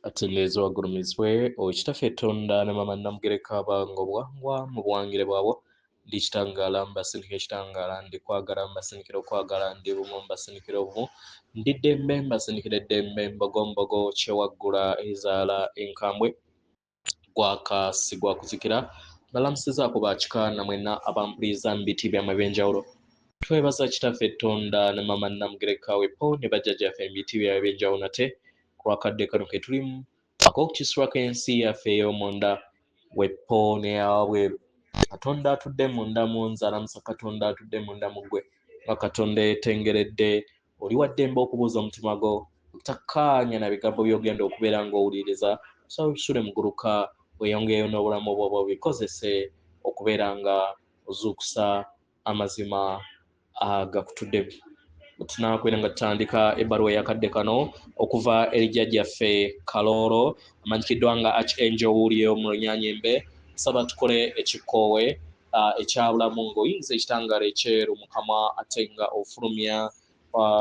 Atenderezebwe agulumizibwe oyo Kitaffe Tonda ne Maama Namugereka abanga obuwangwa mu buwangire bwabwo. Ndi kitangaala mbasindikira ekitangaala, ndi kwagala mbasindikira okwagala, ndi bumu mbasindikira obumu, ndi ddembe mbasindikira eddembe, mbogo mbogo kyewaggula ezaala enkambwe, gwaka si gwa kuzikira. Mbalamusizaako ba kika na mwenna abampuliriza mu biti byammwe eby'enjawulo. Twebaza Kitaffe Tonda ne Maama Namugereka wepo ne bajjajjaffe mu biti byabwe eby'enjawulo nate ku lw'akadde kano ke tulimu ak'okukisibwako ensi yaffe ey'omunda wepo n'eyawabweru. Katonda atudde munda mu nze alamusa Katonda atudde munda mu ggwe nga Katonda eyeetengeredde oli wa ddembe okubuuza omutima gwo obutakkaanya na bigambo by'ogenda okubeera ng'owuliriza osaba obisule muguluka weeyongereyo n'obulamu bwo obikozese okubeera nga ozuukusa amazima agakutudde. Tunakwera nga tutandika ebbaluwa eyakadde kano okuva eri jjajjaffe Kaloolo amanyikiddwa nga Archangel Wuulio mu Lunyanyembe. Nsaba tukole ekikoowe ekyabulamu ng'oyingiza ekitangaala ekyeru mu kamwa ate nga ofulumya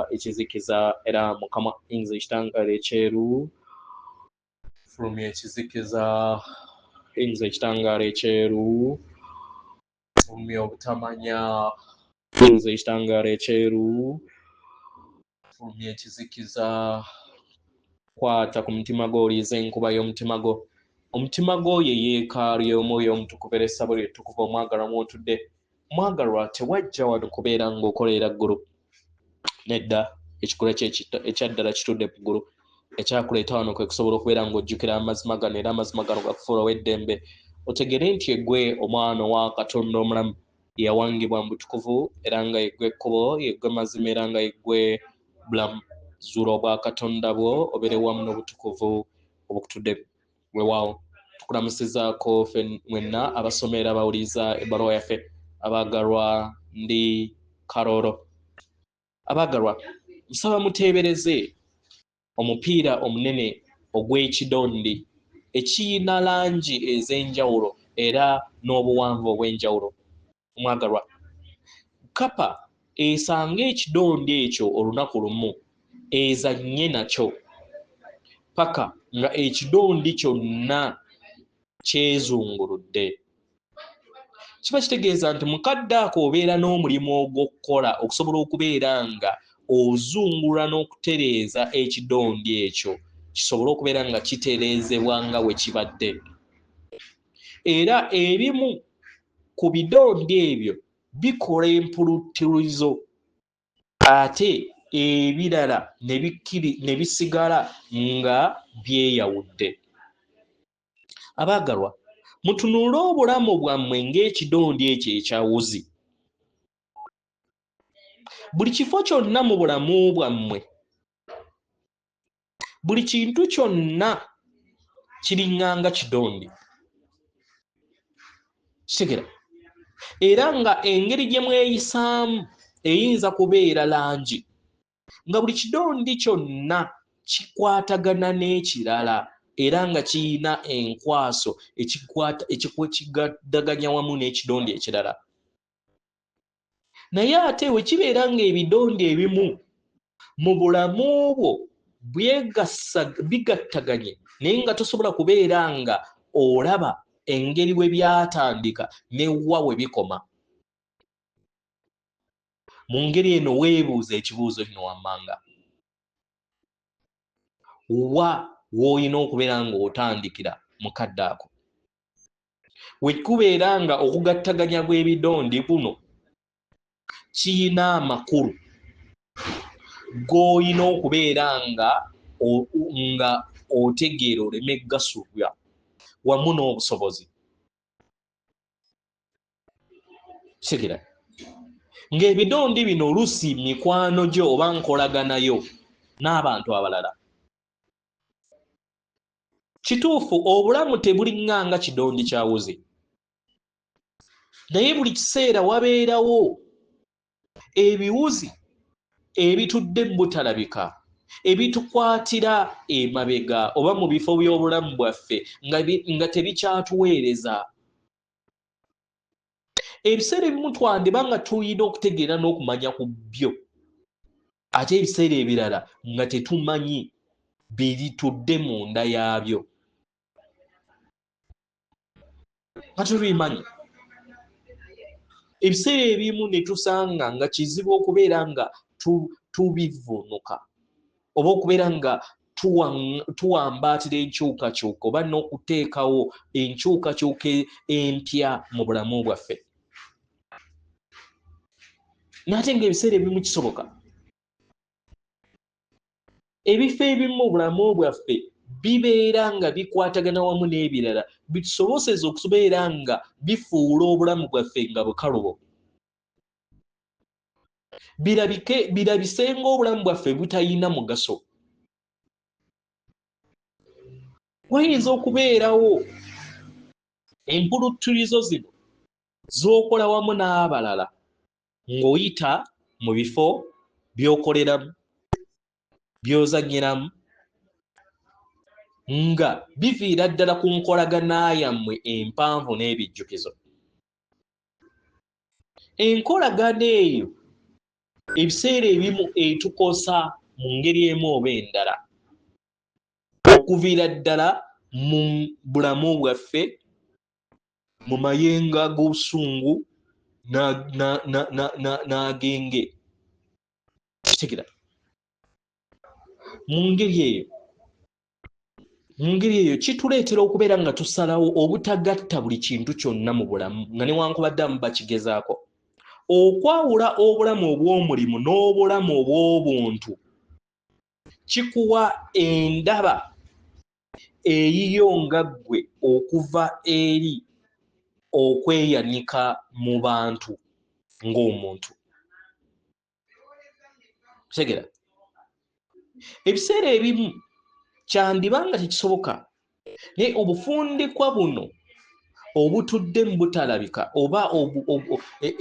ekizikiza, era mu kamwa yingiza ekitangaala ekyeru, fulumya ekizikiza, yingiza ekitangaala ekyeru, fulumya obutamanya, yingiza ekitangaala ekyeru, fulumya ekizikiza. Kwata ku mutima gwo oliize enkuba y'omutima gwo. Omutima gwo ye yeekaalu y'Omwoyo Omutukuvu era essabo lye ettukuvu omwagalwa mw'otudde. Mwagalwa, tewajja wano kubeera ng'okoleera ggulu. Nedda, ekikula kye ekyaddala kitudde ku ggulu. Ekyakuleeta wano kwe kusobola okubeera ng'ojjukira amazima gano, era amazima gano gakufuula ow'eddembe. Otegeere nti eggwe omwana owa Katonda omulamu eyawangibwa mu butukuvu, era nga yeggwe ekkubo, yeggwe mazima, era nga yeggwe bulamu. Zuula obwakatonda bwo obeere wamu n'obutukuvu obukutudde. Weewaawo tukulamusizaako ffe mwenna abasoma era abawuliriza ebbaluwa yaffe. Abaagalwa, ndi Karooro. Abaagalwa, nsaba muteebereze omupiira omunene ogw'ekidondi ekiyina langi ez'enjawulo era n'obuwanvu obw'enjawulo. Omwagalwa, kkapa esange ekidondi ekyo olunaku lumu ezannye nakyo paka nga ekidondi kyonna kyezunguludde. Kiba kitegeeza nti mu kadde ako obeera n'omulimu ogw'okukola okusobola okubeera nga ozungula n'okutereeza ekidondi ekyo kisobole okubeera nga kitereezebwa nga bwe kibadde. Era ebimu ku bidondi ebyo bikola empulutirizo ate ebirala ne bisigala nga byeyawudde. Abaagalwa, mutunuule obulamu bwammwe ng'ekidondi ekyo ekya wuzi. Buli kifo kyonna mu bulamu bwammwe, buli kintu kyonna kiringanga kidondi. Kitegera? Era nga engeri gye mweyisaamu eyinza kubeera langi, nga buli kidondi kyonna kikwatagana n'ekirala era nga kirina enkwaso ekigaddaganya wamu n'ekidondi ekirala. Naye ate bwe kibeera ng'ebidondi ebimu mu bulamu bwo bigattaganye naye nga tosobola kubeera nga olaba engeri we byatandika ne wa we bikoma. Mu ngeri eno weebuuza ekibuuzo kino wammanga: wa w'olina okubeera ng'otandikira mu kadde ako? We kubeera nga okugattaganya gw'ebidondi kuno kiyina amakulu g'olina okubeera nga otegeera oleme gasubwa wamu n'obusobozi. Kitegera ng'ebidondi bino oluusi mikwano gyo oba nkolaganayo n'abantu abalala. Kituufu obulamu tebuliŋŋanga kidondi kya wuzi, naye buli kiseera wabeerawo ebiwuzi ebitudde mu butalabika ebitukwatira emabega oba mu bifo by'obulamu bwaffe nga tebikyatuweereza. Ebiseera ebimu twandiba nga tulina okutegeera n'okumanya ku byo, ate ebiseera ebirala nga tetumanyi. Biritudde munda yaabyo nga tetubimanyi. Ebiseera ebimu ne tusanga nga kizibu okubeera nga tubivuunuka oba okubeera nga tuwambaatira enkyukakyuka oba n'okuteekawo enkyukakyuka empya mu bulamu bwaffe. N'ate ng'ebiseera ebimu kisoboka. Ebifo ebimu mu bulamu bwaffe bibeera nga bikwatagana wamu n'ebirala bitusoboseza okubeera nga bifuula obulamu bwaffe nga bukalubo. Birabike birabise ng'obulamu bwaffe butalina mugaso. Wayinza okubeerawo empulutturizo zino z'okola wamu n'abalala ng'oyita mu bifo by'okoleramu, by'ozannyiramu, nga biviira ddala ku nkolagana yammwe empanvu n'ebijjukizo. Enkolagana eyo ebiseera ebimu etukosa mu ngeri emu oba endala okuviira ddala mu bulamu bwaffe mu mayengo ag'obusungu n'agenge. Kitegera mu ngeri eyo, mu ngeri eyo kituleetera okubeera nga tusalawo obutagatta buli kintu kyonna mu bulamu, nga newankubadde amu bakigezaako okwawula obulamu obw'omulimu n'obulamu obw'obuntu. Kikuwa endaba eyiyo nga ggwe okuva eri okweyanika mu bantu ng'omuntu. Tegera, ebiseera ebimu kyandiba nga tekisoboka, naye obufundikwa buno obutudde mu butalabika oba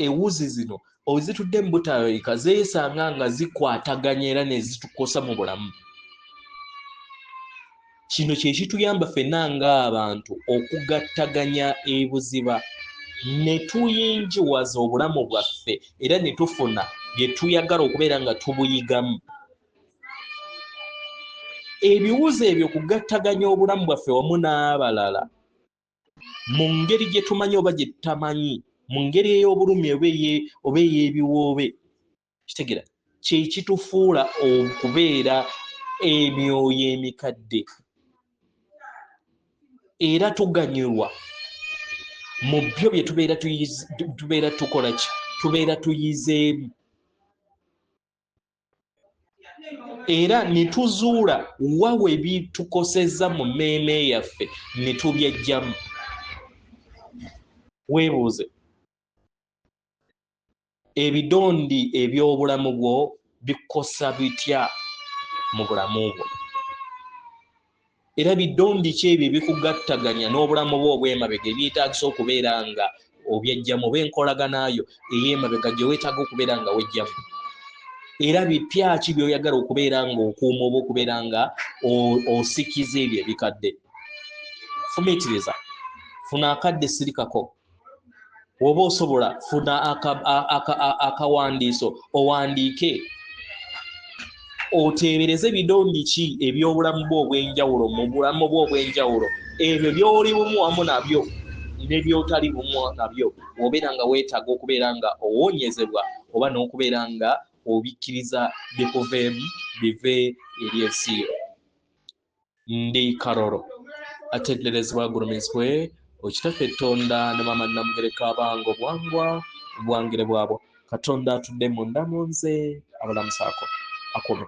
ewuzi zino ozitudde mu butalabika zeesanga nga zikwataganya era ne zitukosa mu bulamu. Kino kye kituyamba ffenna ng'abantu okugattaganya ebuziba ne tuyingiwaza obulamu bwaffe era ne tufuna bye tuyagala okubeera nga tubuyigamu. Ebiwuzi ebyo kugattaganya obulamu bwaffe wamu n'abalala mu ngeri gye tumanyi oba gye tutamanyi, mu ngeri ey'obulumi oba ey'ebiwoobe. Kitegera kye kitufuula okubeera emyoyo emikadde, era tuganyulwa mu byo bye tubeera tukola ki, tubeera tuyizeemu, era ne tuzuula wa we bitukosezza mu mmeeme yaffe ne tubyejjamu. Weebuuze, ebidondi eby'obulamu bwo bikosa bitya mu bulamu bwo? Era bidondi ki ebyo ebikugattaganya n'obulamu bwo obw'emabega ebyetaagisa okubeera nga obyejjamu, oba enkolagana yo ey'emabega gye weetaaga okubeera nga wejjamu? Era bipya ki by'oyagala okubeera nga okuuma oba okubeera nga osikiza ebyo ebikadde? Fumiitiriza, funa akadde, sirikako. Woba osobola, funa akawandiiso owandiike, oteebereze bidondi ki eby'obulamu bwo obw'enjawulo mu bulamu bwo obw'enjawulo, ebyo by'oli bumu wamu nabyo ne by'otali bumu nabyo, obeera nga weetaaga okubeera nga owonyezebwa oba n'okubeera nga obikkiriza bikuveemu bive eri ensi yo. Ndi Karoro atenderezebwa agulumizibwe okitaffe Tonda ne maama Namugereka abange obuwangwa obuwangire bwabwo. Katonda atudde munda mu nze abalamusaako akume.